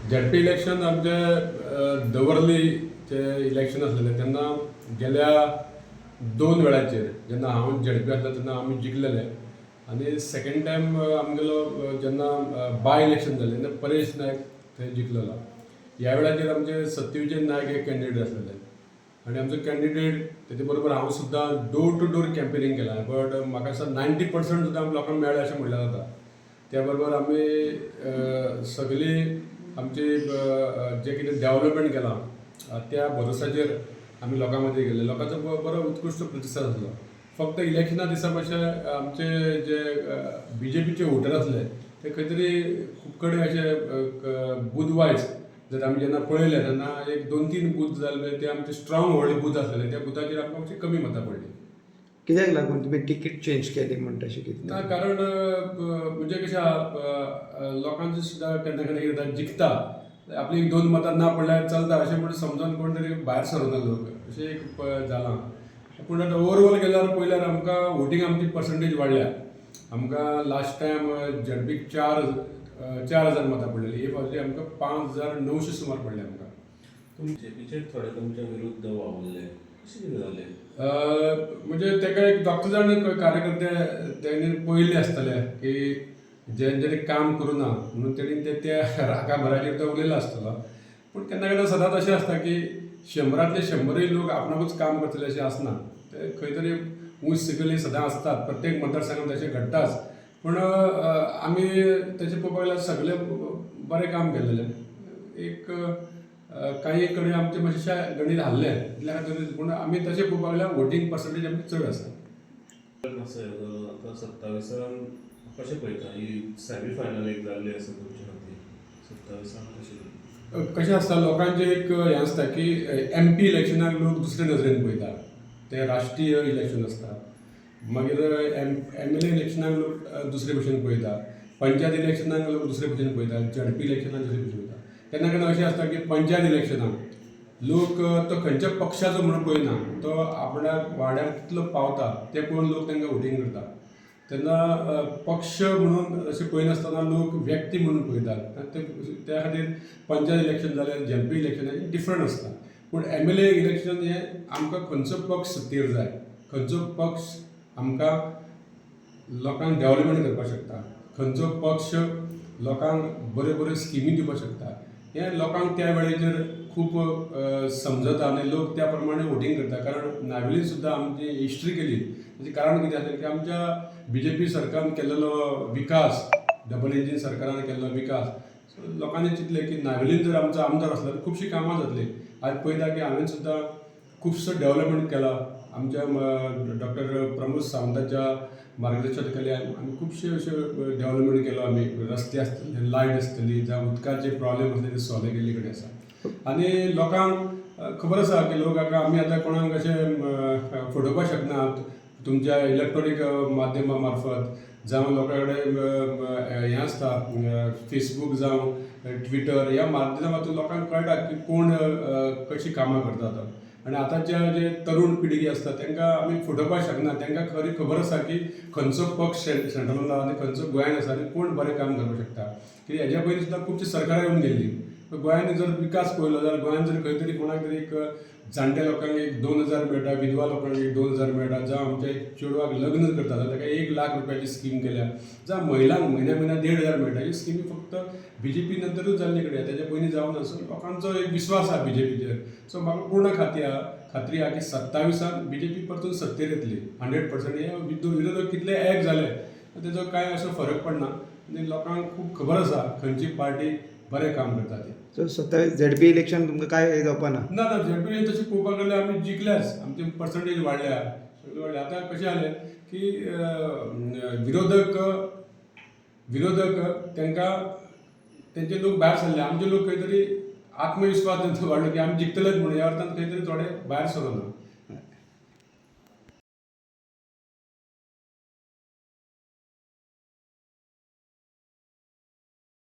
ZP election आमचे दवर्लीचे election आसलेलें तेन्ना गेल्या दोन वेळाचेर जेन्ना हांव झेडपी आसलो तेन्ना आमी जिखलेले आनी सेकेंड टायम आमगेलो जेन्ना बाय इलेक्शन जालें तेन्ना परेश नायक थंय जिखलेलो. ह्या वेळाचेर आमचे सत्यविजय नायक हे कॅन्डिडेट आसलेले आनी आमचो कॅन्डिडेट तेजे बरोबर हांव सुद्दां डोर टू डोर कॅम्पेनींग केलां, बट म्हाका दिसता 90% सुद्दां लोकांक मेळ्ळें अशें म्हणल्यार जाता. त्या बरोबर आमी सगळी आमची जें कितें डेवलपमेंट केलां त्या भरोसाचेर आमी लोकां मदीं गेले. लोकांचो बरो उत्कृश्ट प्रतिसाद आसलो. फक्त इलेक्शना दिसा मातशें आमचे जे बीजेपीचे वोटर आसले ते खंय तरी खूब कडेन अशे बूथ वायज जर आमी जेन्ना पळयलें तेन्ना एक दोन तीन बूथ जाल्ले ते आमचे स्ट्रॉंग व्हडले बूथ आसलेले, त्या बुथाचेर आमकां मातशी कमी मतां पडली. कित्याक लागून तुमी तिकीट चेंज केली म्हणटा अशें कितें? ना, कारण म्हणजे कशें आहा, लोकांचे सुद्दां केन्ना केन्ना कितें जाता, जिखता आपली एक दोन मतां ना पडल्यार चलता अशें म्हणून समजून कोण तरी भायर सरोना लोक, अशें एक जालां. पूण आतां ओवरऑल गेल्यार पळयल्यार आमकां वोटींग आमची पर्संटेज वाडल्या. आमकां लास्ट टायम झेडपीक 4000 मतां पडलेली, हे फावटी आमकां 5900 सुमार पडले आमकां. बीजेपीचेर थोडे तुमच्या विरुद्ध वावुरले, कशें कितें जालें? म्हणजे ताका एक डॉक्टर जाण कार्यकर्ते तेणी पळयल्ले आसतले की जें काम करूं ना म्हणून तेणी ते त्या रागा भराचेर तो उलयलो आसतलो. पूण केन्ना केन्ना सदांच अशें आसता की 100रांतले 100य लोक आपणाकूच काम करतले अशें आसना. ते खंय तरी ऊंच सकयल सदां आसतात, प्रत्येक मतदारसंघात तशें घडटाच. पूण आमी तशें पळोवपाक गेल्यार सगळें बरें काम केल्लेलें. एक काही कडेन आमचें मातशें गणीत हाल्लें तितल्या खातीर, पूण आमी तशें पळोवपाक गेल्यार वोटींग पर्संटेज आमची चड आसा. आतां 27 कशें पळयता, ही सेमी फायनल एक जाल्ली आसा तुमच्या खातीर, 27 कशें? कशें आसता, लोकांचें एक हें आसता की एमपी इलेक्शनाक लोक दुसरे नदरेन पळयता, तें राष्ट्रीय इलेक्शन आसता. मागीर एमएलए इलेक्शनाक लोक दुसरे भशेन पळयता, पंचायत इलेक्शनाक लोक दुसरे भशेन पळयता, झेडपी इलेक्शनाक दुसरे भशेन पळयता. केन्ना केन्ना अशें आसता की पंचायत इलेक्शनाक लोक तो खंयच्या पक्षाचो म्हणून पळयना, तो आपल्या वाड्यार कितलो पावता तें पळोवन लोक तांकां वोटींग करता. तेन्ना पक्ष म्हणून अशें पळयनासतना लोक व्यक्ती म्हणून पळयतात. त्या खातीर पंचायत इलेक्शन जाल्यार झेडपी इलेक्शन हें डिफरंट आसता. पूण एमएलए इलेक्शन हें आमकां खंयचो पक्ष सत्तेर जाय, खंयचो पक्ष आमकां लोकांक डेवलपमेंट करपाक शकता, खंयचो पक्ष लोकांक बऱ्यो बऱ्यो स्किमी दिवपाक शकता, हें लोकांक त्या वेळेचेर खूब समजता आनी लोक त्या प्रमाणे वोटींग करता. कारण नावेलीन सुद्दां आमची हिस्ट्री केली, ताचें कारण कितें आसलें की आमच्या बीजेपी सरकारान केल्लो विकास, डबल इंजीन सरकारान केल्लो विकास, सो लोकांनी चिंतलें की नावेलीन जर आमचो आमदार आसलो जाल्यार खुबशीं कामां जातलीं. आज पळयता की हांवें सुद्दां खुबसो डेवलपमेंट केला. आमच्या डॉक्टर प्रमोद सावंताच्या मार्गदर्शन खाली आमी खुबशे अशे डेवलपमेंट केलो. आमी रस्ते आसतले, लायट आसतली, जावं उदकाचे प्रॉब्लेम आसले ते सॉल्व केल्ले कडेन आसा. आनी लोकांक खबर आसा की लोक आतां आमी आतां कोणाक अशें फटोवपाक शकना. तुमच्या इलेक्ट्रॉनीक माध्यमा मार्फत जावं लोकां कडेन हें आसता, फेसबूक जावं ट्विटर ह्या माध्यमांतून लोकांक कळटा की कोण कशीं कामां करता. आनी आतांच्या जे तरूण पिळगी आसता तांकां आमी फटोवपाक शकना. तांकां खरी खबर आसा की खंयचो पक्ष सेंट्रलान आसा आनी खंयचो गोंयान आसा आनी कोण बरें काम करपाक शकता. कित्याक हेज्या पयलीं सुद्दां खुबशीं सरकारां येवन गेल्लीं. गोंयांत जर विकास पळयलो जाल्यार गोंयांत जर खंय तरी कोणाक तरी एक जाणट्या लोकांक एक 2000 मेळटा, विधवा लोकांक एक 2000 मेळटा, जावं आमच्या एक चेडवाक लग्न करता जाल्यार ताका 1 लाख रुपयाची स्कीम केल्या, जावं महिलांक म्हयन्या म्हयन्या 1500 मेळटा. ह्यो स्किमी फक्त बीजेपी नंतरूच जाल्ले कडेन, तेच्या पयलीं जावना. सो लोकांचो एक विस्वास आसा बीजेपीचेर. सो म्हाका पूर्ण खात्री आहा की 27 बीजेपी परतून सत्तेर येतली 100%. हे विरोधक कितले एक जाले तेजो कांय असो फरक पडना आनी लोकांक खूब खबर आसा खंयची पार्टी बरें काम करता ती. सो 27 झेडपी इलेक्शन तुमकां कांय जावपा ना? ना ना, झेडपी तशें पळोवपाक गेल्यार आमी जिखल्याच, आमची पर्संटेज वाडल्या, सगळें वाडल्या. आतां कशें जालें की विरोधक तांकां तेंचे लोक भायर सरले, आमचे लोक खंय तरी आत्मविस्वास तेंचो वाडलो की आमी जिखतलेच म्हणून. ह्या अर्थान खंय तरी थोडे भायर सरोना.